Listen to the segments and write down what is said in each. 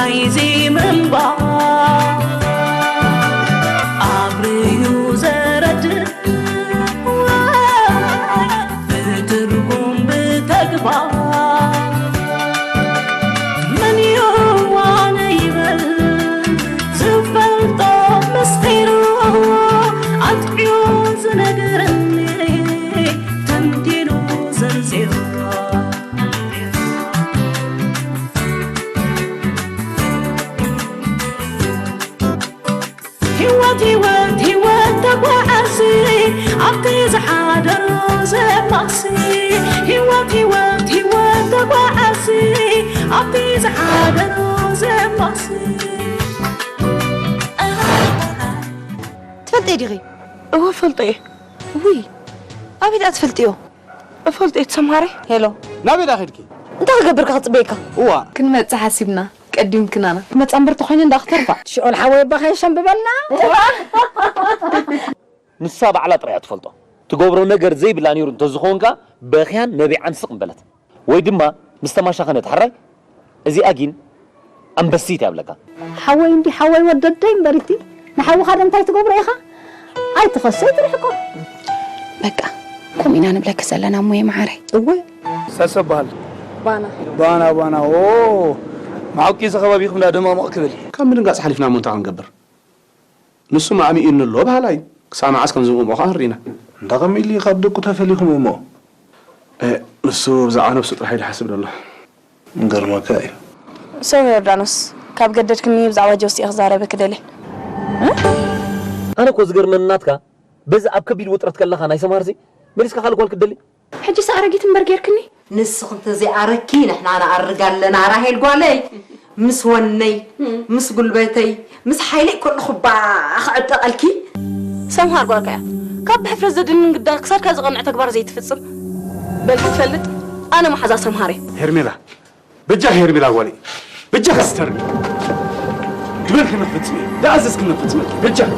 ኣይዚ ምንባር ኣብርዩ ዘረድእ ብትርጉም ብተግባር መን ይዋነ ይበል ዝፈልጦ ምስጢሩ ኣጥዕዮ ዝነገረኒ ተንቲኑ ዘርዚሩ። ህይወት ህይወት ህይወት ተጓዓዚ ኣብቲ ዝሓደሮ ዘማሲ ህይወት ህይወት ህይወት ተጓዓዚ ኣብቲ ዝሓደሮ ዘማሲ። ትፈልጠይ ዲኺ? እወ ፈልጦ እየ። ውይ ኣበይ ደኣ ትፈልጥዮ? እፈልጦ እየ ትሰምሃረይ። ሄሎ ናበይ ደኣ ኸድኪ? እንታይ ክገብር ከ ክጽበየካ? እዋ ክንመጽእ ሓሲብና ቀዲምክናና። ክመጻ እምበር ተኾይነ እንዳ ክተርፋ። ሽኦል ሓወይ ኣባኻ የሸንብበልና። ንሳ ባዕላ ጥራይ እያ ትፈልጦ። ትገብሮ ነገር ዘይብላ ነይሩ እንተዝኸውን ከኣ በኽያን ነቢዓን ስቕ ምበለት። ወይ ድማ ምስ ተማሻኸነት ሕራይ። እዚኣ ጊን ኣንበሲት እያ ብለካ። ሓወይ እንዲ ሓወይ ወደደይ እምበሪቲ ንሓውኻ ዶ እንታይ ትገብሮ ኢኻ? ኣይትኸሶ ኣይትርሕቆ። በቃ ከምኡ ኢና ንብለኪ ዘለና እሞየ መዓረይ። እወ። ሳሰ በሃል። ባና። ባና ባና ኦ መዓቂ እዚ ከባቢ ኢኹም ዳ ደማሞቕ ክብል። ካብ ምድንጋጽ ሓሊፍና እሞ እንታይ ክንገብር? ንሱ ማእሚኡኒ ኣሎ በሃላይ። ክሳብ መዓስ ከም ዝምእምኦ ከኣ ርኢና። እንዳ ከም ኢሊ ካብ ደቁ ተፈሊኹም እሞ። እ፣ ንሱ ብዛዕባ ነብሱ ጥራሕ እዩ ዝሓስብ ዘሎ። ይገርመካ እዩ። ሰው ዮርዳኖስ ካብ ገደድክኒ ብዛዕባ ጆሲ እየ ክዛረበኪ ደልየ። ኣነ እኮ ዝገርመኒ ናትካ በዚ ኣብ ከቢድ ውጥረት ከለኻ ናይ ሰምሃርሲ መሊስካ ካልእ ጓል ክትደሊ። ሕጂስ ኣረጊት እምበር ጌርክኒ። ንስኺ እንተዘይኣረኪ ንሕና ንኣርግ ኣለና ራሄል ጓለይ። ምስ ወነይ፣ ምስ ጉልበተይ፣ ምስ ሓይለይ ከለኹ እባ ክዕጠቐልኪ። ሰምሃር ጓልካ እያ። ካብ ብሕፍረት ዘድንን ግዳ ክሳድካ ዝቐንዕ ተግባር ዘይትፍጽም። በል ክትፈልጥ ኣነ መሓዛ ሰምሃር እየ። ሄርሜላ በጃኺ ሄርሜላ ጓለይ በጃኺ ስተርኒ ዝበልክኒ ክፍጽም እየ ዝኣዘዝክኒ ክፍጽመልኪ በጃኺ።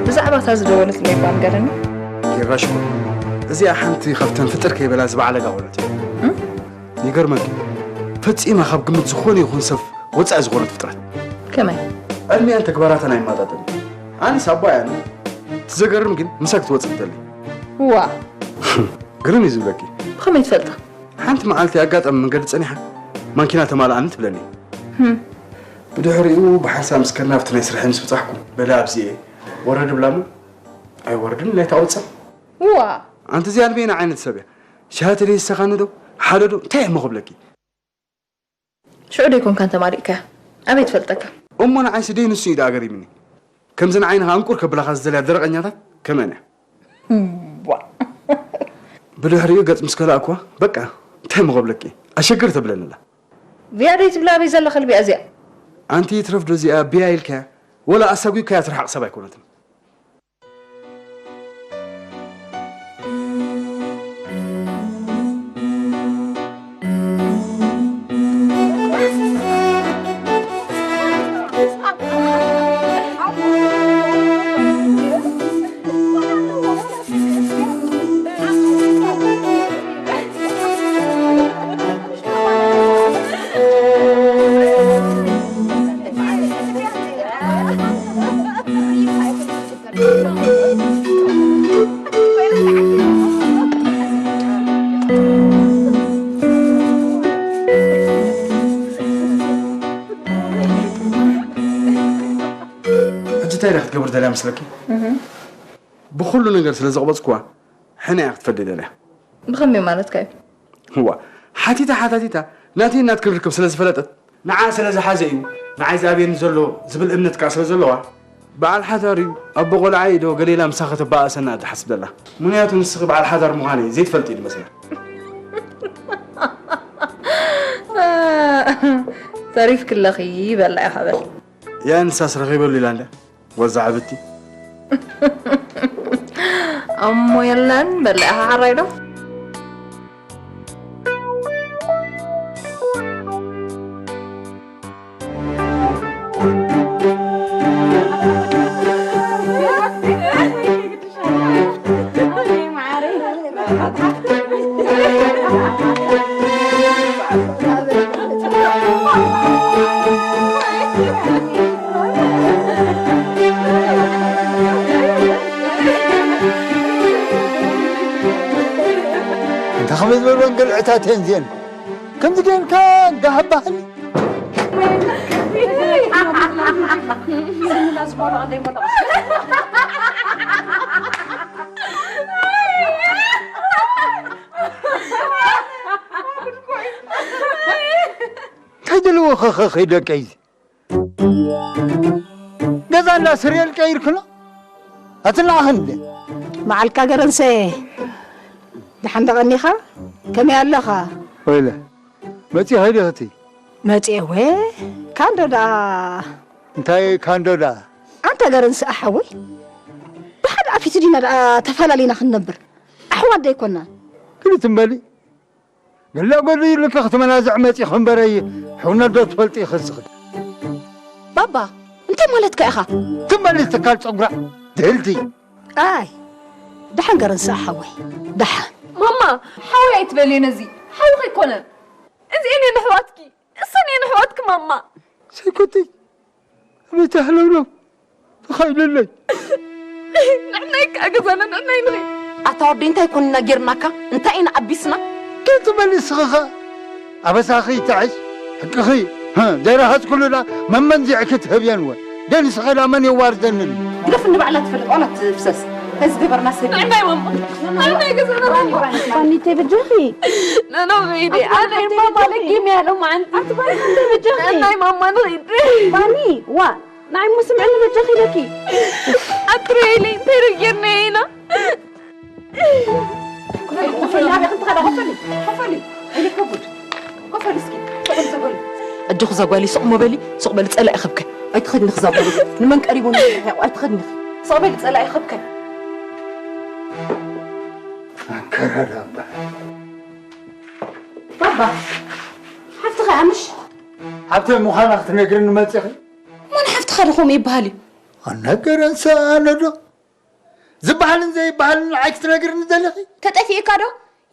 ብዛዕባ እታ ዝደወለትለይ እኳ ንገረኒ። ጌራሽ እኮ እዚኣ ሓንቲ ካብተን ፍጥር ከይበላ ዝበዓለጋ ቆልዑት እየን። ይገርመኪ ፈጺማ ካብ ግምት ዝኾነ ይኹን ሰብ ወጻኢ ዝኾነት ፍጥረት። ከመይ? ዕድሚኣን ተግባራታን ኣይመጣጠን። ኣነስ ኣቦኣ እያ። እቲ ዘገርም ግን ምሳኪ ትወጽእ ትደሊ። ዋእ! ግርም እዩ ዝብለኪ። ብኸመይ ትፈልጣ? ሓንቲ መዓልቲ ኣጋጣሚ መንገዲ ጸኒሓ ማንኪና ተማልኣኒ ትብለኒ። ብድሕሪኡ ብሓንሳብ ምስ ከድና ኣብቲ ናይ ስርሐይ ምስ በጻሕኩ በለ ኣብዚ እየ ወረድ እብላ እሞ ኣይወርድን ኢላ ኣይትወጽእን። ዋእ! ኣንቲ እዚኣ ንበይና ዓይነት ሰብ እያ? ሻሂ ተደይሰኻኒ ዶ? ሓደ ዶ? እንታይ እየ እሞ ክብለኪ? ሽዑ ዶ ኣይኮንካን ተማሊእካያ? ኣበይ ትፈልጠካ? እሞ ንዓይሲ ደይ ንሱ እዩ ደኣ ገሪምኒ። ከምዚ ንዓይንኻ እንቁር ከብላኻ ዝደልያ ደረቐኛታት ከመን እያ? ብድሕሪኡ ገጽ ምስ ከላእኩዋ በቃ እንታይ እሞ ክብለኪ? ኣሸግር ተብለኒ ኣላ። ቪያ ደይ ትብላ ኣበይ ዘላ ከልቢ እያ እዚኣ? ኣንቲ ይትረፍ ዶ እዚኣ ቢያ ኢልካያ? ወላ ኣሳጒካያ ትርሓቕ ሰብ ኣይኮነትን። ሕጂ እንታይ ኢላ ክትገብር ደልያ መስለኪ? ብኹሉ ነገር ስለ ዘቕበጽኩዋ ሕነ እያ ክትፈዲ ደልያ። ብኸመይ ማለትካ እዩ? እዋ ሓቲታ ሓታቲታ ናተይን ናትክን ርክብ ስለ ዝፈለጠት ንዓ ስለ ዝሓዘ እዩ ንዓይ ዝኣብየኒ ዘሎ ዝብል እምነት ከኣ ስለ ዘለዋ በዓል ሓዳር እዩ ኣቦ ቆልዓ እዩ ዶ ገለ ኢላ ምሳኺ ተበኣእሰና እያ ትሓስብ ዘላ። ምኽንያቱ ንስኺ በዓል ሓዳር ምዃነይ ዘይትፈልጢ እዩ ዝመስላ። ተሪፍኪ ኣለኺ በላ ኢኻ በል። ያንሳስ ረኺበሉ ኢላ እንድያ ጓል ዝዓበቲ። እሞ የለን በላ ኢኻ ሓራይ ዶ? መዝበበን ገልዕታተን እዚአን ከምዚ ጌርካ ጋህባህል። እንታይ ደለዎ ኸኸኸ ደቀይ? ገዛ እንዳ ስርኤል ቀይርክሎ? ኣትናኸንደ? በዓልካ ገረንሰ፣ ደሓን ደቐኒኻ? ከመይ ኣለኻ? ወይለ፣ መጺኻ ዲኽቲ? መጺኤ ወ፣ ካንዶ ደኣ? እንታይ ካንዶ ደኣ? ኣንታ ገረንሰ ኣሓወይ፣ ብሓደ ኣፊት ዲና ደኣ ተፈላለና ክንነብር? ኣሕዋት ዶ ኣይኮናን? ክልት እምበሊ፣ ገለ ጎዲ ኢልካ ክትመናዝዕ መጺኺ እምበረይ፣ ሕውነት ዶ ትፈልጢ ኢኺ ንስኺ? ባባ፣ እንታይ ማለትካ ኢኻ? ትም በሊ ትካል ጸጉራ ድህልቲ። ኣይ፣ ደሓን ገረንሰ ሓወይ፣ ደሓን። ማማ፣ ሓወይ ኣይትበልዮ ነዚ። ሓውኺ ኣይኮነን። እዚኤን እየን ኣሕዋትኪ። እሰን እየን ኣሕዋትኪ ማማ። ሰይኮተይ፣ ኣቤት ኣህለውለው፣ ተኻኢሉለይ። ንዕናይ ከኣ ገዛና ንዕናይ ንኸይድ። ኣታ ወደይ እንታይ ኮንና ጌርናካ? እንታይ ኢና ኣቢስና? ከይትበሊ ንስኺ ኸኣ ኣበሳኺ ይትዓሽ፣ ሕቅኺ፣ ህ፣ ዘይረሃጽኩሉ ደኣ መመንዚዕኪ ትህብየን ወ። ደን ንስኺ ደኣ መን የዋርደኒ? ግደፍ ንባዕላ ትፈልጥ ዋላ ትፍሰስ። እንታይ ዝገበርና ሰብ እዩ? ንዕናይ ማማ። ንዕናይ ገዛና ንኸይድ። ባኒ ተበጃኺ። ኖ፣ ኖ፣ በይደ። ኣነ ማማ ለጊም ያለው ማዓንቲ። ኣቲ ባኒ ተበጃኺ። ንዕናይ ማማ ንኸይድ። ባኒ፣ ዋ፣ ንዓይ እሞ ስምዕኒ በጃኺ ኢለኪ። ኣትረየለይ፣ እንታይ ደኣ ጌርናዮ ኢና? ኮፈሊ፣ ኮፈሊ፣ ናበይ ክንትኸዳ? ኮፈሊ፣ ኮፈሊ፣ ወይኒ ከቡድ። ኮፈሊ እስኪ፣ ኮፈሊ ዘጓሊ። ኣጆኺ ዘጓሊ፣ ሱቕ እሞ በሊ፣ ሱቕ በሊ፣ ጸላኢ ኸብከ። ኣይትኸድኒ ኸዛ ጓሊ፣ ንመን ቀሪቡ ንሕያቑ፣ ኣይትኸድኒ። ሱቕ በሊ፣ ጸላኢ ኸብከ። ኣከራዳባ። ባባ፣ ሓፍትኻ እያ ምሽ? ሓፍተይ ምዃና ክትነግርኒ መጺኺ? መን ሓፍትኻ ዶ ከምኡ ይበሃል እዩ? ኣነገረን ሰኣነ ዶ? ዝበሃልን ዘይበሃልን ንዓይ ክትነግርኒ ደሊኺ? ተጠፊእካ ዶ?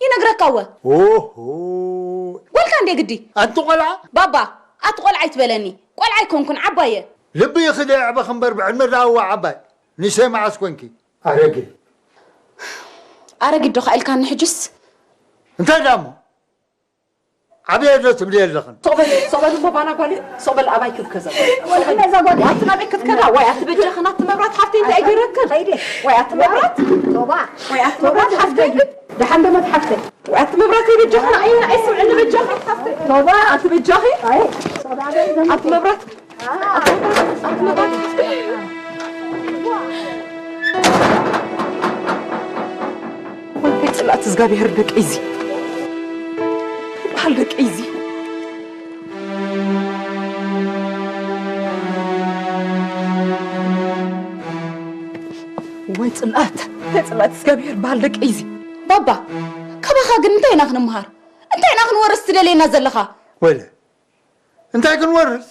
ይነግረካ እወ። ኦሆ። ጓልካ እንዴ ግዲ? ኣንቲ ቆልዓ? ባባ፣ ኣቲ ቆልዓ ኣይትበለኒ። ቆልዓ ኣይኮንኩን፣ ዓባየ። ልቢ ይኽደ የዕበኺ እምበር ብዕድመ ደኣ እወ ዓባይ። ንእሽተይ መዓስ ኮንኪ? ኣረጊት። ኣረጊት ዶ ኸ ኢልካኒ ሕጅስ? እንታይ ደኣ እሞ? ዓብየ ዶ ትብሊ ኣለኽን? ሶቕ በል፣ ሶቕ በል እሞ ባና ጓለይ፣ ሶቕ በል ኣባይ ክብከዛ። ወልዕና እዛ ጓለይ። ኣቲ ናበይ ክትከዳ? ዋይ፣ ኣቲ በጃኽን ኣቲ መብራት ሓፍተይ እንታይ ገረክን? ከይደ። ዋይ፣ ኣቲ መብራት። ቶባ። ዋይ፣ ኣቲ መብራት ሓፍተይ። ደሓን ዶ መት ሓፍተይ? ዋይ፣ ኣቲ መብራት በጃኽን፣ ኣይ፣ ኣይ፣ ስምዕኒ በጃኽን ሓፍተይ። ቶባ። ኣቲ በጃኺ? ኣይ፣ ሶዳ በል። ኣቲ መብራት። ኣቲ መብራት። ኣቲ መብራት ሓፍተይ። ወልከይ ጽላእቲ እግዚኣብሔር ደቀይ እዚ ይበሃል ደቀይ እዚ። ወይ ጽላእት፣ እንታይ ጽላእቲ እግዚኣብሔር በሃል ደቀይ እዚ። ባባ፣ ካባኻ ግን እንታይ ኢና ክንምሃር? እንታይ ኢና ክንወርስ ትደልየና ዘለኻ? ወለ፣ እንታይ ክንወርስ?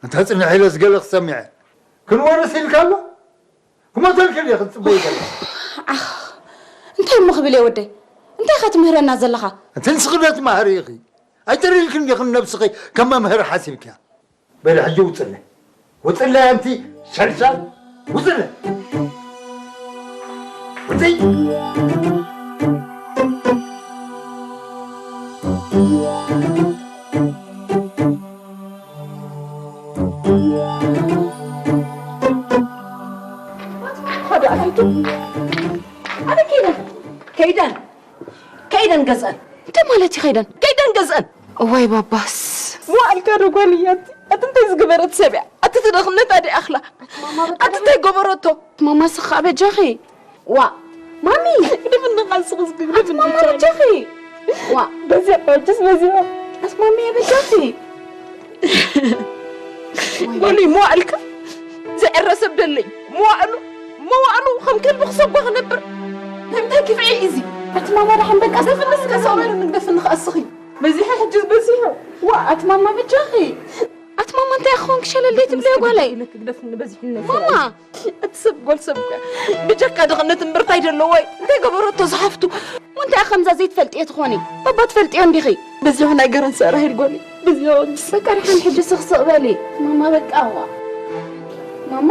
ኣንታ ጽንሕ ኢለስ ገለ ክሰምዐ። ክንወርስ ኢልካ ኣሎ? ክሞተልኪ ድየ ክትጽበዪ ዘለኺ? ዓኽ፣ እንታይ እሞ ክብል እየ ወደይ? እንታይ ኢኻ ትምህረና ዘለኻ? ኣንቲ ንስኺ ዶ ትመሃሪ ኢኺ? ኣይጥሪልክን ዲኽን ነብስኺ ከም መምህር ሓሲብክያ? በሊ ሕጂ ውጽለ። ውጽለ ኣንቲ ሸልሻል፣ ውጽለ። ውጽይ። ሓደ ኣፊቱ። ኣነ ከይደን፣ ከይደን፣ ከይደን ገዝአን። እንታይ ማለት እዩ ከይደን? ከይደን ገዝአን። እዋይ ባባስ። መዋዕልካ ዶ ጓል እያ ኣቲ? ኣቲ እንታይ ዝገበረት ሰብ እያ? ኣቲ እቲ ድኽነታ ዲኣ ኣኽላ? ኣቲ እንታይ ገበረቶ? ማማ ስኻ በጃኺ። ዋ፣ ማሚ! ግደፍኒ ቃል ስቕ ዝግ-፣ ኣቲ ግደፍኒ ማማ ብቻ። በጃኺ። ዋ። በዚያ እኮ፣ ጅስ በዚያ። ኣቲ ማሚ በጃኺ። በሉይ፣ መዋዕልካ ዘዕረ ሰብ ደለይ። መዋዕሉ፣ መዋዕሉ ከም ከልቢ ክሰጓ ክነብር። ናይ ምንታይ ግፍዒ እዩ እዚ? ኣቲ ማማ ደሓን በቃ ግደፍኒ እስከ ሰው በሉ፣ ንግደፍኒ ከኣ እስኺ። በዚሑ ሕጂ በዚሑ። ዋ፣ ኣቲ ማማ በጃኺ። ኣቲ ማማ እንታይ ክኾንኪ ሸለል ደይ ትብልዮ ጓለይ? ግደፍኒ በዚሑ። ማማ! እቲ ሰብ ጓል ሰብ እኮ እያ። ብጀካ ድኽነት እምበር እንታይ ደለዎ እዩ? እንታይ ገበረቶ ዝሓፍቱ? እሞ እንታይ ከምዛ ዘይትፈልጥዮ ትኾኒ? ባባ ትፈልጥዮ እንዲኺ? በዚኹ ናይ ገረን ሰራሂል ጓል እዩ። በዚኹ በቃ ደሓን ሕጂ ስኽስቕ በሊ። ማማ በቃ እዋ። ማማ።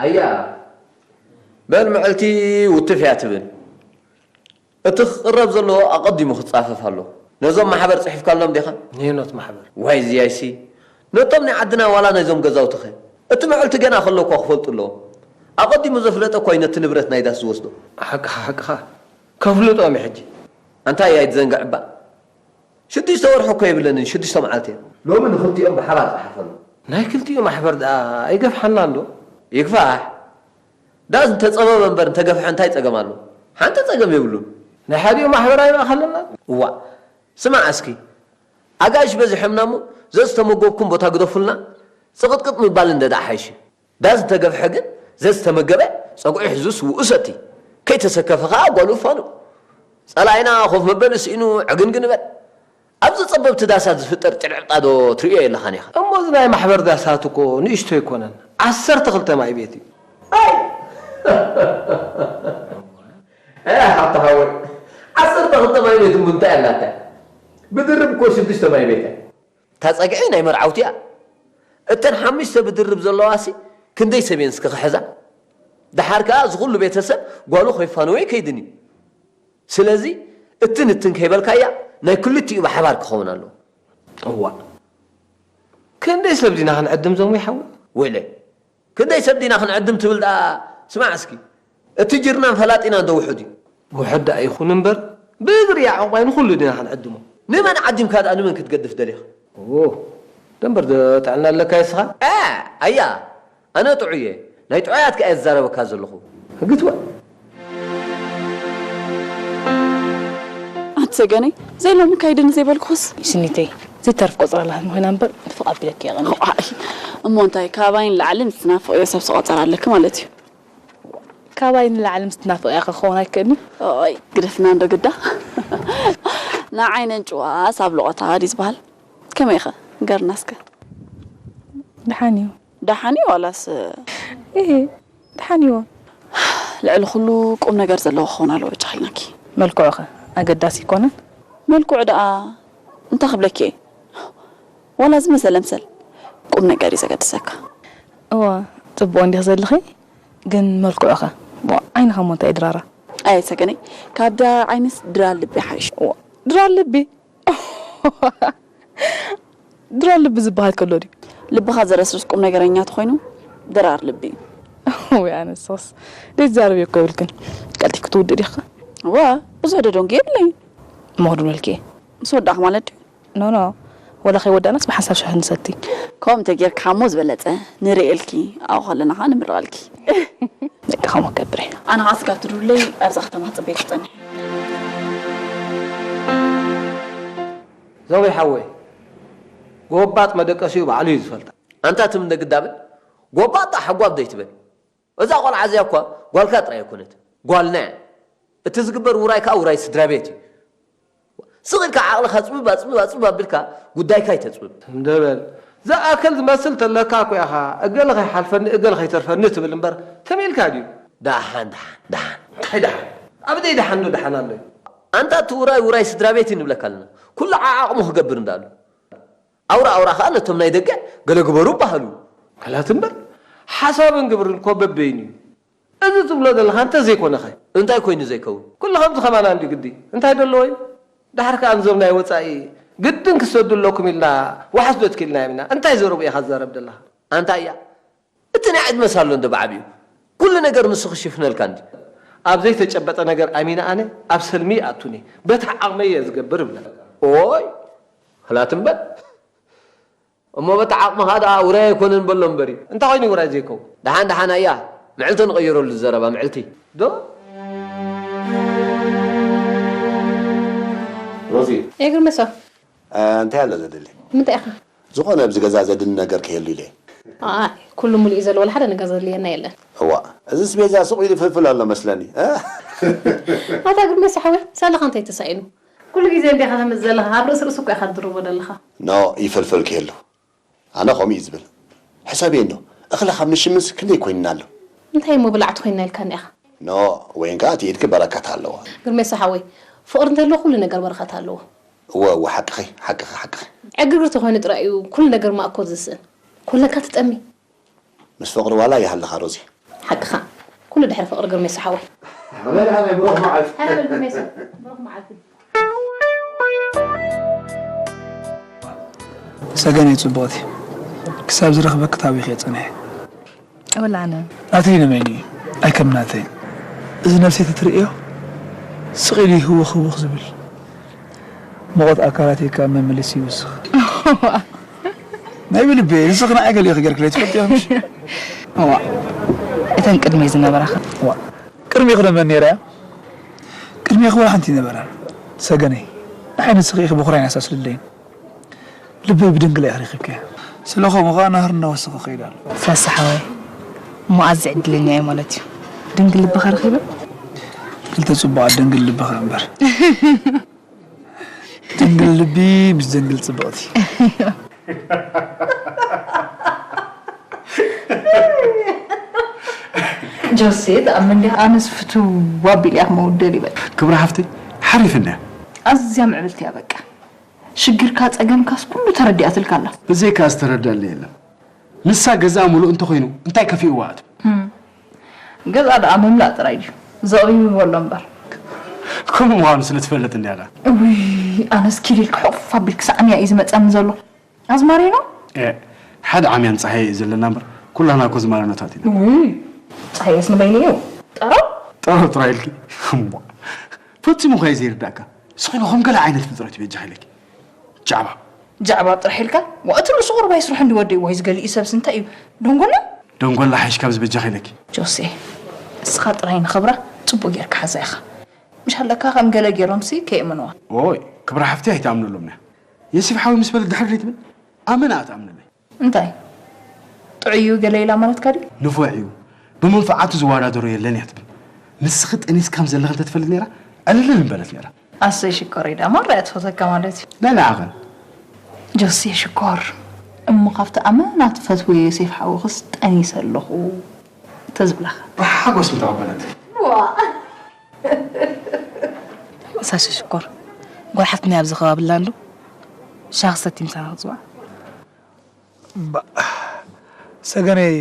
ኣያ፣ በል ምዕልቲ ውትፍ እያ ትብል። እቲ ክቕረብ ዘለዎ ኣቐዲሙ ክጻፈፍ ኣለዎ። ነዞም ማሕበር ጽሒፍካሎም ዲኻ? ንሄኖት ማሕበር። ዋይ ዝያይሲ፣ ነቶም ናይ ዓድና ዋላ ናይዞም ገዛውትኸ? እቲ ምዕልቲ ገና ከሎ እኳ ክፈልጡ ኣለዎም። ኣቐዲሙ ዘፍለጠ እኳ እዩ ነቲ ንብረት ናይ ዳስ ዝወስዶ። ሓቅኻ፣ ሓቅኻ። ከፍልጦም እዩ ሕጂ። ኣንታ እያ ኣይትዘንግዕ እባ። ሽዱሽተ ወርሒ እኮ የብለንን፣ ሽዱሽተ መዓልቲ እያ። ሎሚ ንኽልቲኦም ብሓባር ጸሓፈሎም። ናይ ክልቲኡ ማሕበር ደኣ ኣይገፍሓናን ዶ? ይግፋሕ። ዳስ እንተጸበበ እምበር እንተገፍሐ እንታይ ጸገም ኣሎ? ሓንቲ ጸገም የብሉን። ናይ ሓዲኡ ማሕበር ኣይማእኸለና? እዋእ፣ ስማዕ እስኪ። ኣጋይሽ በዚሖምና እሞ ዘዝተመገብኩም ቦታ ግደፉልና፣ ጽቕጥቅጥ ምባል እንደ ደኣ ሓይሽ። ዳስ እንተገፍሐ ግን ዘዝተመገበ ጸጉዑ ሒዙ ስውኡ ሰቲ፣ ከይተሰከፈ ኸኣ ጓሉ ፋኑ። ጸላኢና ኮፍ መበሊ ስኢኑ ዕግንግን በል። ኣብዚ ጸበብቲ ዳሳት ዝፍጠር ጭልዕብጣ ዶ ትርእዮ የለኻን ኢኻ? እሞ እዚ ናይ ማሕበር ዳሳት እኮ ንእሽቶ ኣይኮነን፣ ዓሰርተ ክልተ ማይ ቤት እዩ። ኣይ! ኤ፣ ሃብቲ ሓወይ፣ ዓሰርተ ክልተ ማይ ቤት እሞ እንታይ ኣላታ? ብድርብ እኮ ሽዱሽተ ማይ ቤት እያ። እታ ጸግዒ ናይ መርዓውቲ እያ። እተን ሓሙሽተ ብድርብ ዘለዋሲ ክንደይ ሰብ እየን እስኪ ክሕዛ? ደሓር ከኣ እዚ ኩሉ ቤተሰብ ጓሉ ከይፋነወ ኣይከይድን እዩ። ስለዚ እትን እትን ከይበልካያ ናይ ክልቲኡ ብሓባር ክኸውን ኣለዎ። እዋእ፣ ክንደይ ሰብ ዲና ክንዕድም ዞም ይሓዊ? ወይለ፣ ክንደይ ሰብ ዲና ክንዕድም ትብል ደኣ? ስማዕ እስኪ፣ እቲ ጅርናን ፈላጢናን ዶ ውሑድ እዩ? ውሑድ ደኣ ይኹን እምበር፣ ብእግሪ ያዕቆባይ ንኹሉ ዲና ክንዕድሞ። ንመን ዓዲምካ ደኣ ንመን ክትገድፍ ደሊኻ? ኦ፣ ደንበር ዶ ጥዕና ኣለካ ይስኻ? እ፣ ኣያ፣ ኣነ ጥዑየ፣ ናይ ጥዑያት ከኣ እየ ዝዛረበካ ዘለኹ። ግትወ። ኣቲ ሰገነይ፣ ዘይሎሚ ካይድኒ ዘይበልኩስ? ስኒተይ፣ ዘይተርፍ ቆጽራ ኣለካ ምዃና እምበር፣ ንፍቕ ኣቢለኪ እየ ቀኒየ። ዋይ፣ እሞ እንታይ፣ ካባይ ንላዕሊ ምስ ትናፍቕዮ ሰብ ዝቖጸር ኣለኪ ማለት እዩ። ካባይ ንላዕሊ ምስ ትናፍቕያ ክኸውን ኣይክእልን እዩ። ኦይ፣ ግደፍና እንዶ ግዳ። ንዓይነን ጭዋስ ኣብ ልቖታ ድዩ ዝበሃል? ከመይ ኢኸ? ንገርና እስከ። ደሓን እዩ። ደሓን እዩ ዋላስ? እህ፣ ደሓን እዩ። ልዕሊ ኩሉ ቁም ነገር ዘለዎ ክኸውን ኣለዎ በጃኺ ኢልናኪ። መልክዑ ኸ ኣገዳሲ ኣይኮነን? መልክዑ ደኣ እንታይ ክብለኪ እየ? ዋላ ዝመሰለ ምሰል ቁም ነገር እዩ ዘገድሰካ። እዋ፣ ጽቡቕ እንዲኺ ዘለኺ፣ ግን መልክዑ ኸ? ዋ፣ ዓይንኻ እሞ እንታይ እዩ ድራራ? ኣየ ሰገነይ፣ ካብ ድራር ዓይንስ ድራር ልቢ ይሓይሽ። ዋ፣ ድራር ልቢ? ድራር ልቢ ዝበሃል ከሎ ድዩ? ልብኻ ዘረስርስ ቁም ነገረኛ ተኾይኑ ድራር ልቢ እዩ። ወይ ኣነስስ፣ ዘይትዛረብዮ እኮ የብልክን። ቀልጢፍኪ ትውድእ ዲኺ? እወ፣ ብዙሕ ደደንጉ የብለይን። እሞ ክድምለልኪ እየ። ምስ ወዳእኺ ማለት ድዩ? ኖ፣ ኖ። ወላ ከይወዳእናስ ብሓንሳብ ሻሂ ንሰቲ። ከምኡ እንተጌርክሓ እሞ ዝበለጸ። ንርእየልኪ፣ ኣብኡ ከለና ኸኣ ንምረቐልኪ። ደቂ ከምኡ ክገብር እየ። ኣነ ኸኣ ስጋብ ትድውለይ ኣብዛ ከተማ ክጽበየኪ ክጸንሕ እየ። ዞመይ ሓወይ፣ ጎባጥ መደቀሲኡ ባዕሉ እዩ ዝፈልጣ። ኣንታ ትም እንደ ግዳብል፣ ጎባጣ ሓጓብ ዘይትበል። እዛ ቆልዓ እዚኣ እኳ ጓልካ ጥራይ ኣይኮነት፣ ጓልና እያ። እቲ ዝግበር ውራይ ከኣ ውራይ ስድራ ቤት እዩ። ስቕ ኢልካ ዓቕልኻ ጽብብ ኣጽብብ ኣጽብብ ኣቢልካ ጉዳይካ ኣይተጽብብ። እንደ በል፣ ዝኣክል ዝመስል ተለካ እኮ ኢኻ፣ እገለ ከይሓልፈኒ፣ እገለ ከይተርፈኒ ትብል እምበር፣ ትም ኢልካ ድዩ? ደሓን፣ ደሓን፣ ደሓን። እንታይ ደሓን? ኣብ ደይ ደሓን ዶ ደሓን ኣሎ? ኣንታ እቲ ውራይ ውራይ ስድራ ቤት እዩ ንብለካ ኣለና። ኩሉ ዓዓቕሙ ክገብር እንዳሉ። ኣውራ ኣውራ ኸኣ ነቶም ናይ ደገ ገለ ግበሩ በሃሉ። ከላት እምበር፣ ሓሳብን ግብርን እኮ በበይኑ እዩ። እዚ ትብሎ ዘለኻ እንተ ዘይኮነኸ? እንታይ ኮይኑ ዘይከውን? ኩሉ ከምዚ ከማና እንድዩ ግዲ። እንታይ ደለዎ እዩ? ደሓር ከኣ ንዞም ናይ ወጻኢ ግድን ክሰዱ ኣለኩም ኢልና ዋሕስ ዶ ትኪልናዮም ኢና? እንታይ ዘረቡ ኢኻ ትዛረብ ዘለኻ? ኣንታ እያ። እቲ ናይ ዕድመስ ኣሎ እንደ ብዓቢኡ። ኩሉ ነገር ንሱ ክሽፍነልካ እንዲ። ኣብ ዘይተጨበጠ ነገር ኣሚነ ኣነ ኣብ ሰልሚ ይኣቱኒ። በታ ዓቕመይ እየ ዝገብር እብለካ። ኦይ፣ ኸላት እምበር። እሞ በቲ ዓቕምኻ ደኣ ውራይ ኣይኮነን በሎ እምበሪ። እንታይ ኮይኑ ውራይ ዘይከውን? ደሓን ደሓን ኣያ፣ ምዕልቲ ንቐይረሉ ዘረባ ምዕልቲ። ዶ? ሮዚ። የግርመሶ። እ፣ እንታይ ኣሎ ዘድሊ? ምንታይ ኢኻ? ዝኾነ ኣብዚ ገዛ ዘድሊ ነገር ክህሉ ኢለ። ኣይ፣ ኩሉ ሙሉእ እዩ ዘሎ፣ ወላ ሓደ ነገር ዘድልየና የለን። እዋ፣ እዚ ስቤዛ ስቕ ኢሉ ይፍልፍል ኣሎ መስለኒ፣ እ? ኣታ ግርመሶ ሓወይ፣ ሳላኻ እንታይ ተሳኢኑ? ኩሉ ግዜ እንዲኻ ተምጽእ ዘለኻ፣ ኣብ ርእሲ ርእሱ እኮ ኢኻ ትድርቦ ዘለኻ። ኖ፣ ይፈልፈል ክህሉ። ኣነ ከምኡ እዩ ዝብል። ሕሰብዮ እንዶ፣ እኽሊ ካብ ንሽምንስ ክንደይ ኮይንና ኣሎ? እንታይ እሞ ብላዕቲ ኮይንና ኢልካኒ ኢኻ? ኖ፣ ወይን ከኣ እቲ ኢድኪ በረከት ኣለዎ። ግርሜሳ ሓወይ፣ ፍቕሪ እንተሎ ኩሉ ነገር በረኸት ኣለዎ። እወ፣ እወ፣ ሓቅኺ፣ ሓቅኺ፣ ሓቅኺ። ዕግርግር ተኾይኑ ጥራይ እዩ ኩሉ ነገር ማእኮል ዝስእን። ኮለካ ትጠሚ። ምስ ፍቕሪ ዋላ ይሃልኻ ሮዚ። ሓቅኻ። ኩሉ ድሕሪ ፍቕሪ ግርሜሳ ሓወይ። ኣበል ኣነ ብሩኽ መዓልቲ። ሓበል ግርሜሳ። ብሩኽ መዓልቲ። ሰገነይ ጽቡቕቲ፣ ክሳብ ዝረኽበኪ ታቢኸ ጸኒሐ። ወላ ኣነ ናተይ ንመን እዩ? ኣይከም ናተይ። እዚ ነብሰይ ተትርእዮ ስቕ ኢሉ እዩ ህውኽ ህውኽ ዝብል። ሙቐት ኣካላተይ ካብ መመልሲ ይውስኽ። ናይ ብልቢ ንስኺ ንዓይ ገሊእኺ ጌርክለይ ትፈልጥዮ ምሽ? እዋ እተን ቅድመይ ዝነበራኸ ዋ ቅድሚኺ ደመን ነይራ እያ? ቅድሚኺ ወላ ሓንቲ ነበራ። ሰገነይ ንዓይ ንስኺ ኢኺ ብኹራይን ኣሳስልለይን። ልበይ ብድንግል ኢኺ ረኺብክያ። ስለ ከምኡ ኸኣ ናህሪ እናወሰኸ ይኸይድ ኣሎ። ሳሲ ሓወይ እሞ ኣዝየ ዕድለኛ እየ ማለት እዩ። ድንግል ልብኻ ረኺበ? ክልተ ጽቡቓት ድንግል ልብኻ እምበር። ድንግል ልቢ ምስ ድንግል ጽብቕቲ። ጆሴ ተኣምን ዲኻ? ኣነስ ፍትው ኣቢል እያ ክመውደል ይበል። ክብሪ ሓፍተይ ሓሪፍ እንድያ። ኣዝያ ምዕብልቲ እያ በቃ። ሽግርካ ጸገምካስ ኩሉ ተረዲኣትልካ ኣላ። ብዘይካ ዝተረደኣለይ የለን። ንሳ ገዝኣ ምሉእ እንተኾይኑ እንታይ ከፊእዋ እትብል። ገዝኣ ደኣ ምምላእ ጥራይ ድዩ ዘቕቢቡ ይበሎ እምበር። ከምኡ ምዃኑ ስለ ትፈልጥ እንድያ ደኣ። እውይ ኣነስ ኪድ ኢልኪ ሕቑፍ ኣቢልኪ ሰዓምያ እዩ ዝመጸኒ ዘሎ። ኣዝማሪኖ? ኤእ፣ ሓደ ዓምያን ጸሃየ እዩ ዘለና እምበር፣ ኩላህና እኮ ዝማሬኖታት ኢና። ውይ፣ ጸሃየስ ንበይኑ እዩ። ጠረው? ጠረው ጥራይ ኢልኪ። እምቧ። ፈጺሙ እኳ እዩ ዘይርዳእካ። ስኺ ንኸም ገለ ዓይነት ፍጥረት እዩ በጃኺ ኢለኪ። ጃዕባብ። ጃዕባብ ጥራሕ ኢልካ? ዋ፣ እቲ ርእሱ ቁሩብ ኣይስርሖ እንዲ ወደይ። ዋይ፣ እዚ ገሊኡ ሰብስ እንታይ እዩ? ደንጎላ? ደንጎላ ሓይሽ ካብዚ በጃኺ ኢለኪ። ጆሴ፣ እስኻ ጥራይ ንኽብራ ጽቡቕ ጌርካ ሓዛ ኢኻ። ምሽ ኣለካ ከም ገለ ጌሮምሲ ከየእምንዋ። ኦይ፣ ክብራ ሓፍተይ ኣይትኣምነሎምን እያ። የሲፍ ሓወይ ምስ በለት ድሕር ደይትብል ኣመና እያ ትኣምነለይ። እንታይ ጥዑይ እዩ ገለ ኢላ ማለትካ ድዩ? ንፉዕ እዩ ብመንፍዓቱ ዝወዳደሮ የለን እያ ትብል። ንስኺ ጠኒስካ ከም ዘለኺ እንተትፈልጥ ነይራ ዕልልል ምበለት ነይራ። ኣሰይ ሽኮረይ ደኣ ማራ እያ ትፈትወካ ማለት እዩ። ላላ ዓቐን ጆሲ ሽኮር እሞ ካብቲ ኣመና ትፈትዎ ዮሴፍ ሓውኽስ ጠኒሰ ኣለኹ ተዝብላኻ። ብሓጎስ ምተቐበለት። ሳሺ ሽኮር ጓል ሓፍትና ኣብዚ ከባቢ ኣላ እንዶ ሻሂ ክሰቲ ምሳና ክፅዋዕ። እምባእ ሰገነይ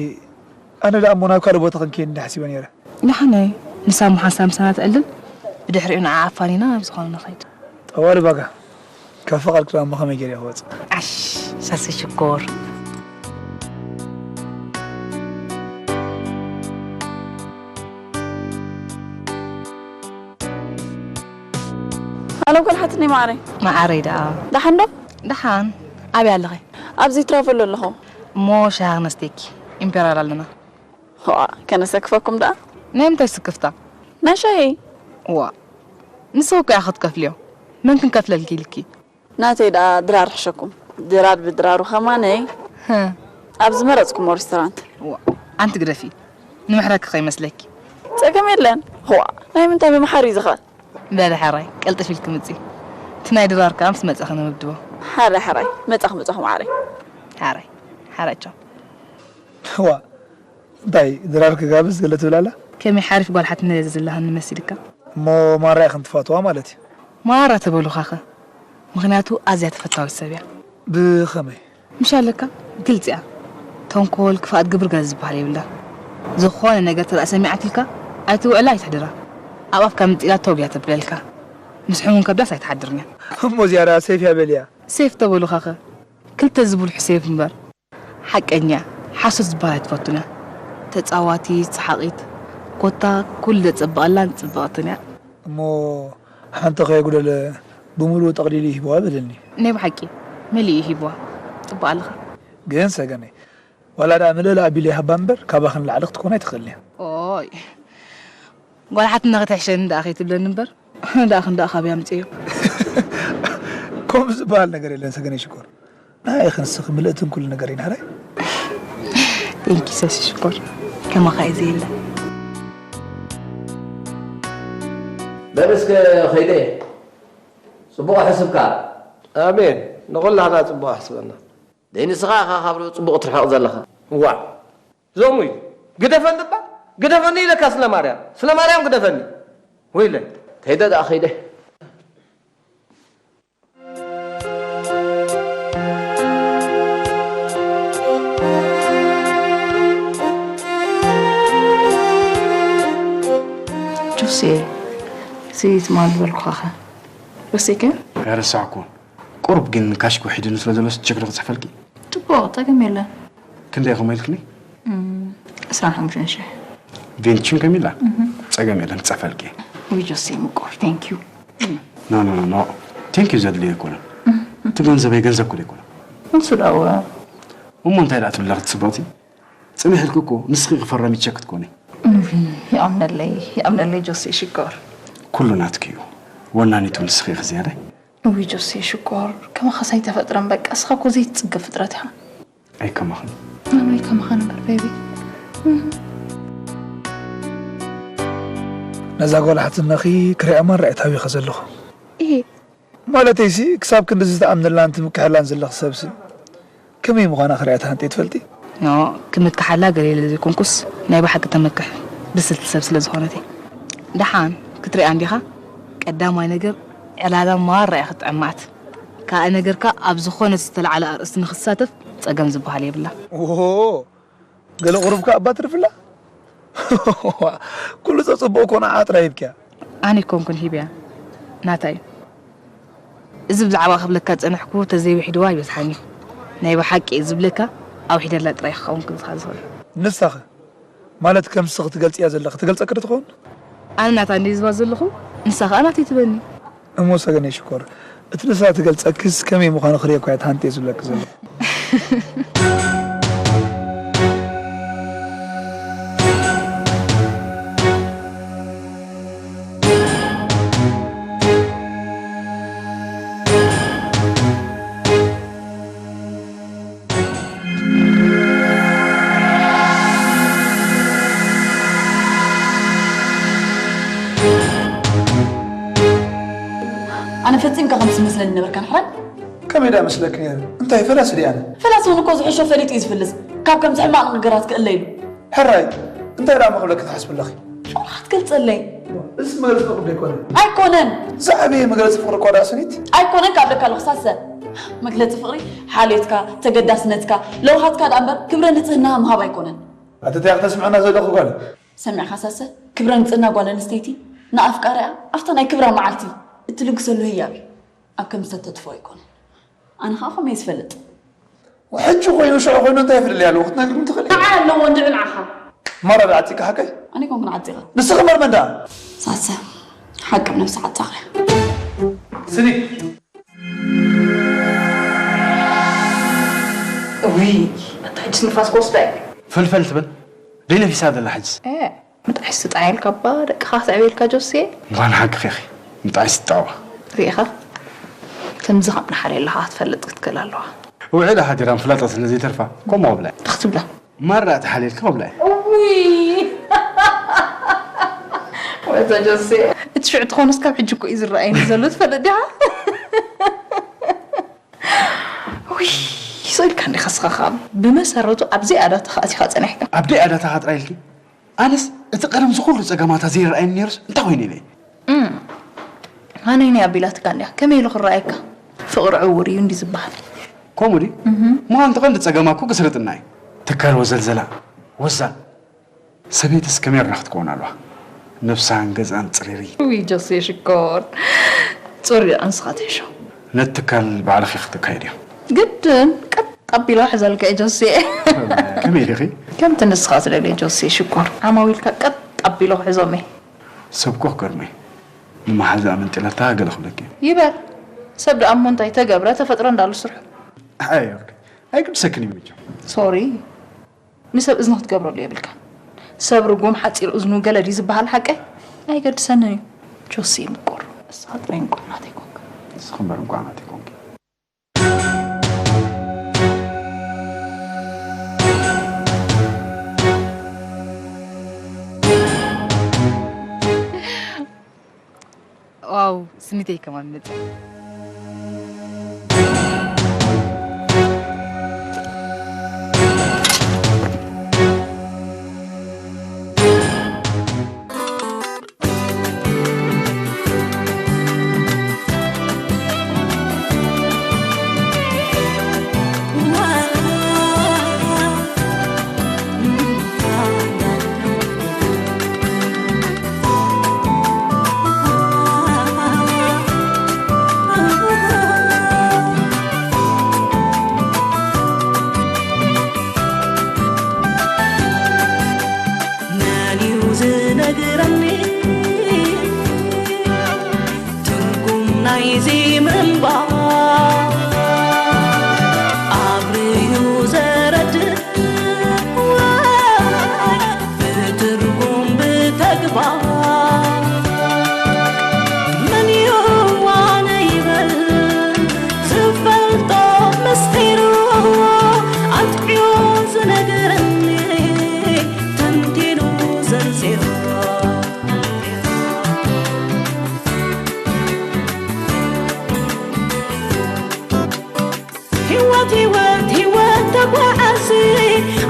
ኣነ ደኣ እሞ ናብ ካልእ ቦታ ክንከይድ እንዳ ሓሲበ ነይረ። ደሓነይ ንሳ እሞ ሓንሳብ ምሳና ትዕልል ብድሕሪኡ ንዓ ኣፋኒና ናብ ዝኾነ ንኸይድ። ጠዋሊ ባጋ ካብ ፈቐድኪ ደኣ እሞ ከመይ ገይረ ክወጽእ? ዓሽ ሳልሰይ ሽኮር። ሃሎ ጓል ሓትነይ ማዓረይ። ማዓረይ ደኣ። ደሓን ዶ? ደሓን። ኣበይ ኣለኺ? ኣብዚ ትራቨል ኣለኹ። እሞ ሻሂ ክነስተኪ ኢምፔራል ኣለና። ሆኣ ከነሰክፈኩም ደኣ። ናይ ምንታይ ስክፍታ? ናይ ሻሂ። ዋእ ንስኺ እኮ ኢኺ ክትከፍልዮ። መን ክንከፍለልኪ ኢልኪ? ናተይ ደኣ ድራር ሕሸኩም። ድራር ብድራሩ ከማነይ ኣብ ዝመረጽኩሞ ሬስቶራንት። ዋእ ኣንቲ ግደፊ። ንምሕረኪ ከይመስለኪ። ጸገም የለን። ዋእ ናይ ምንታይ ምምሓር እዩ ዝኸ? በሊ ሕራይ ቀልጥፍ ኢልኪ ምጺ። እቲ ናይ ድራር ከኣ ምስ መጻኺ ንምድቦ። ሕራይ ሕራይ መጻኺ መጻኹ መዓረይ። ሕራይ ሕራይ ቻው። ዋእ እንታይ ድራር ክጋብዝ ገለ ትብል ኣላ? ከመይ ሓሪፍ ጓል ሓትነት እየ ዘዝልሃኒ መሲልካ? እሞ ማራ ኢኽን ትፋትዋ ማለት እዩ። ማራ ተበሉኻኸ? ምኽንያቱ ኣዝያ ተፈታዊት ሰብ እያ። ብኸመይ? ምሽ ኣለካ ግልጺ እያ። ተንኮል፣ ክፍኣት ግብሪ ገለ ዝበሃል የብላን። ዝኾነ ነገር ተደኣ ሰሚዓትልካ ኣይትውዕላ ኣይትሕድራ። ኣብ ኣፍካ ምጺ ኢላ ተው እያ ተብለልካ። ምስ ሕሙም ከብዳስ ኣይትሓድርን እያ። እሞ እዚኣ ደኣ ሴፍ እያ በልያ። ሴፍ ተበሉኻኸ? ክልተ ዝብልሑ ሴፍ እምበር። ሓቀኛ፣ ሓሶት ዝበሃል ኣይትፈቱን እያ። ተጻዋቲት፣ ሰሓቒት፣ ኮታ ኩሉ ዘጸብቐላን ጽብቕትን እያ። እሞ ሓንቲ ከየጉደለ ብምሉኡ ጠቕሊሉ ይህብዋ በለኒ። ናይ ብሓቂ መሊኡ ይህብዋ። ጽቡቕ ኣለኻ። ግን ሰገነይ ዋላ ደኣ ምልእልእ ኣቢለ ይሃባ እምበር ካባኺ ንላዕሊ ክትኮን ኣይትኽእልን እያ። ኦይ ጓል ሓትነኺ ትሕሸኒ ደኣ ከይትብለኒ እምበር። ደኣ ክንደኣ ካበይ ኣምፅእዮ? ከምኡ ዝበሃል ነገር የለን ሰገነይ ሽኮር። ንዓይ ክንስኺ ምልእትን ኩሉ ነገር ኢና ሕራይ። Thank you ሰሲ ሽኮር። ከማኻ እዩ ዘየለ። በል እስከ ኸይደ ጽቡቕ ኣሕስብካ። ኣሜን ንኹላህና ጽቡቕ ኣሕስበና። ደይ ንስኻ ኢኻ ካብ ጽቡቕ ትርሕቕ ዘለኻ። ዋእ ዞሙ እዩ ግደፈኒ እባ ግደፈኒ ኢለካ ስለ ማርያም ስለ ማርያም ግደፈኒ ወይለይ ከይደ ደኣ ከይደ ሲ ሲ ትማል ዝበልኩኻ ኸ ወሲከ? ኣይረሳዕኩን። ቁሩብ ግን ካሽ ክውሒድኒ ስለ ዘሎ ቸክ ዶ ክጽሕፈልኪ? ጽቡቕ፣ ጸገም የለን። ክንደይ ኢኹም ኢልክኒ? እም፣ ዕስራን ሓሙሽተን ሽሕ። ቬንቲሽን ከሚላ? ጸገም የለን፣ ክጽሕፈልኪ። ውይ ጆሲ ምቁር፣ ቴንክ ዩ። ኖ ኖ ኖ ኖ፣ ቴንክ ዩ ዘድልዮ ኣይኮነን። እቲ ገንዘበይ ገንዘብኩ ዶ ኣይኮነን? ንሱ ዳወ። እሞ እንታይ ደኣ ትብሊ ኣለኺ ጽብቕቲ? ጽኒሕ ኢልኪ እኮ ንስኺ ክፈራሚ ቸክ ክትኮኒ። እም፣ ይኣምነለይ፣ ይኣምነለይ ጆሲ ሽኮር። ኩሉ ናትኪ እዩ። ወናኒቱ ንስኺ ኢኺ ዝያዳይ። እውይ ጆሲ ሽኮር፣ ከማኻስ ኣይተፈጥረን በቃ። እስኻ እኮ ዘይትጽገብ ፍጥረት ኢኻ። ኣይከማኽን። ኣነ ኣይከማኻን እምበር ቤቢ። ነዛ ጓል ሓትነኺ ክሪኣ ማራ እየ ታቢኸ ዘለኹ። ኢሄ። ማለተይሲ ክሳብ ክንድዚ ትኣምንላን ትምክሐላን ዘለኺ ሰብሲ ከመይ ምዃና ክሪኣ ተሃንጥየ ትፈልጢ? ኖ፣ ክምክሓላ ገለ ኢለ ዘይኮንኩስ ናይ ብሓቂ ተመክሕ ብስልቲ ሰብ ስለ ዝኾነት እየ። ደሓን ክትሪኣ እንዲኻ? ቀዳማይ ነገር ዕላላ ማራ እያ ክትጥዕም መዓት። ካልኣይ ነገርካ ኣብ ዝኾነ ዝተልዓለ ኣርእስቲ ንኽትሳተፍ ጸገም ዝበሃል የብላ። ኦሆ፣ ገለ ቁሩብካ እባ ትርፍላ። ኩሉ ጸጽቡቕ እኮ ንዓ ጥራይ ሂብክያ። ኣነ ኣይኮንኩን ሂብያ፣ ናታ እዩ። እዚ ብዛዕባ ክብለካ ዝጸንሕኩ ተዘይውሒድዋ ኣይበዝሓን እዩ። ናይ ብሓቂ እየ ዝብለካ ኣውሒደላ ጥራይ ክኸውን ክዝኻ ዝኽእል። ንሳኸ? ማለት ከምስ ክትገልጽያ ዘለኺ ትገልጸኪ ዶ ትኸውን? ኣነ ናታ እንድየ ዝባ ዘለኹ፣ ንሳ ኸኣ ናተይ ትበኒ። እሞ ሰገነይ ሽኮር፣ እቲ ንሳ ትገልጸክስ ከመይ ምዃኑ ክርእየኳ እየ ትሃንጥየ ዝብለኪ ዘለኹ። ኣነ ፈጺምካ ከም ዝመስለኒ ነበርካ ንሕራይ። ከመይ ደኣ መስለኪ ነይሩ? እንታይ ፈላሲ ድየ ኣነ? ፈላሲ እውን እኮ ዝሕሾ ፈሊጡ እዩ ዝፍልስ። ካብ ከምዚ ሕማቕ ነገራት ክእለ ኢሉ። ሕራይ፣ እንታይ ደኣ ምኽብለኪ ትሓስቢ ኣለኺ? ፍቕርኻ ትገልጸለይ። እዚ መግለጺ ፍቕሪ ዶ ኣይኮነን? ኣይኮነን። ዝዓበየ መግለጺ ፍቕሪ እኳ ደኣ ስኒት። ኣይኮነን ካብ ለካ ኣለኹ ሳሰ። መግለጺ ፍቕሪ ሓልዮትካ፣ ተገዳስነትካ፣ ለውሃትካ ደኣ እምበር ክብረ ንጽህናኻ ምሃብ ኣይኮነን። ኣቲ እንታይ ኢኺ ተስምዕና ዘለኺ ጓል? ሰሚዕካ ሳሰ፣ ክብረ ንጽህና ጓል ኣንስተይቲ ንኣፍቃሪኣ ኣብታ ናይ ክብራ መዓልቲ እትልግሰሉ ህያብ እዩ። ኣብ ከም ዝተተትፎ ኣይኮነን። ኣነ ኸኣ ከምኡ እየ ዝፈልጥ። ሕጂ ኮይኑ ሽዑ ኮይኑ እንታይ ፍልልይ ኣለዎ ክትነግርኒ ትኽእሊ? ንዓይ ኣለዎ እንድዒ ንዓኻ። ማራ ዶ ዓጺካ ሓቀይ? ኣነ ኣይኮንኩን ዓጺኻ። ንስኺ እምበር መን ደኣ? ሳሰ፣ ሓቂ ኣብ ነብሲ ዓጻኻ እያ። ስኒ። እውይ፣ ኣታ ሕጅስ ንፋስ ክወስዳ እዩ። ፈልፈል ትብል። ደይ ነፊሳ ዘላ ሕጅስ። እ፣ ምጥዓሽ ትጥዓየልካ እባ ደቅኻ ክትዕብየልካ ጆሴ። እንኳን ሓቅኺ ኢኺ። ምጥዓሽ ትጣዋ። ርኢኻ? ከምዚ ከም ንሓልየ ኣለኻ ክትፈልጥ ክትክእል ኣለዋ። ውዒላ ሓዲራ ምፍላጣ ስለ ዘይተርፋ፣ ከምኡ ኣብላ። ክትብላ። ማራ ተሓልየልካ ኣብላ። እውይ! ወዛ ጆሴ። እቲ ሽዑ ትኾኑስ ካብ ሕጂ እኮ እዩ ዝረኣየኒ ዘሎ፣ ትፈልጥ ዲኻ? ውይ፣ ይስእልካ እንዲኻ እስኻ ኸኣ። ብመሰረቱ ኣብ ዘይኣዳታኻ ኣቲኻ ጸኒሕካ። ኣብ ደይ ኣዳታኻ ጥራይ ኢልኪ? ኣነስ እቲ ቀደም ዝኹሉ ጸገማታ ዘይረኣየኒ ነይሩስ እንታይ ኮይነ ኢለ? እም፣ ኣነይ ናይ ኣቢላትካ እንድያ። ከመይ ኢሉ ክረኣየካ? ፍቕሪ ዕዉር እዩ እንዲ ዝበሃል። ከምኡ ድዩ? እህ። ምዃን እቲ ቀንዲ ጸገማ እኮ ግስርጥና እዩ። ትካል ወዘልዘላ፣ ወዛ፣ ሰበይትስ ከመይ ርና ክትከውን ኣለዋ? ነብሳን ገዛን ጽሪሪ። ውይ፣ ጆሴ ሽኮር። ጽሩይ ኣንስኻ ትሕሾ። ነቲ ትካል ባዕልኺ ክትካየድዮ። ግድን፣ ቀጥ ኣቢሎ ክሕዘልካ እየ፣ ጆሴ። ከመይ ኢልኺ? ከምቲ ንስኻ ትደልዮ፣ ጆሴ ሽኮር። ዓማዊልካ ቀጥ ኣቢሎ ክሕዞም እየ። ሰብ እኮ ክገርመ እዩ። ንመሓዛኣ መንጢላታ ገለ ክብለኪ። ይበል። ሰብ ደኣ እሞ እንታይ ተገብረ፣ ተፈጥሮ እንዳሉ ስርሑ። ኣይ፣ ኦኬ። ኣይግድሰክን እዩ መቸም። ሶሪ። ንሰብ እዝኒ ክትገብረሉ የብልካን። ሰብ ርጉም ሓጺር እዝኑ ገለ ድዩ ዝበሃል ሓቀይ? ኣይገድሰንን እዩ። ጆሲ ምቁር። ንስኻ ጥራይ እንቋዕ ናተይ ኮንካ። ንስኺ እምበር እንቋዕ ናተይ ኮንኪ። ዋው፣ ስኒተይ ከማን መጸ።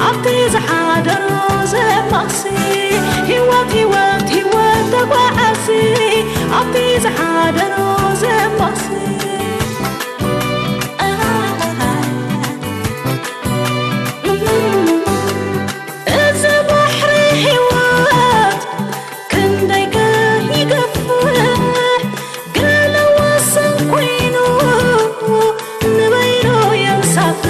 ኣብቲ ዝሓደሮ ዘማሲ ህይወት ህይወት ህይወት ተጓዓሲ ኣብቲ ዝሓደሮ ዘማሲ እዚ ባሕሪ ህይወት ክንደይ ከ ይገፍሕ ገለ ወሰን ኮይኑ ንበይኑ የንሳፍፍ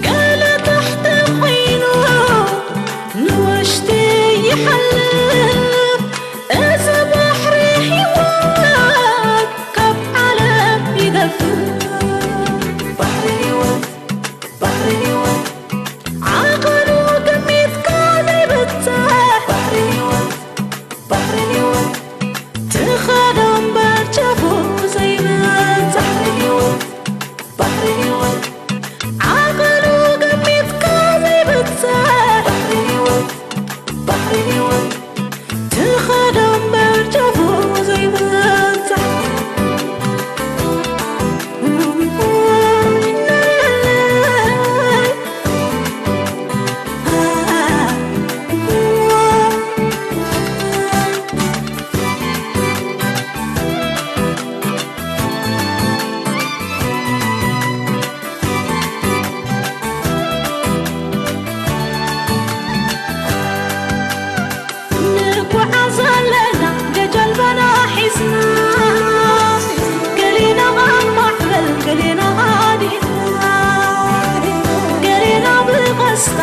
ገለ ታሕቲ ኮይኑ ንውሽጢ ይሓልፍ እዚ ባሕሪ ህይወት ካብ ዓለም ይገፍሕ ባሕሪ ህይወት ባሕሪ ህይወት ዓቐኑ ገሚትካ ዘይብጽሕ ባሕሪ ህይወት ባሕሪ ህይወት ትኸዶ እምበር ጫፉ ዘይበጽሕ ባሕሪ ህይወት ባሕሪ ህይወት ዓቐኑ ገሚትካ ዘይብጽሕ ባሕሪ ህይወት ባሕሪ ህይወት ትኸዶ እምበር ጫፉ ዘይበጽሕ ንጓዓዝ ኣለና ገጀልባና ሒዝና ገሊና ኣብ ማዕበል ገሊና ኣዲና ገሊና ብቐስታ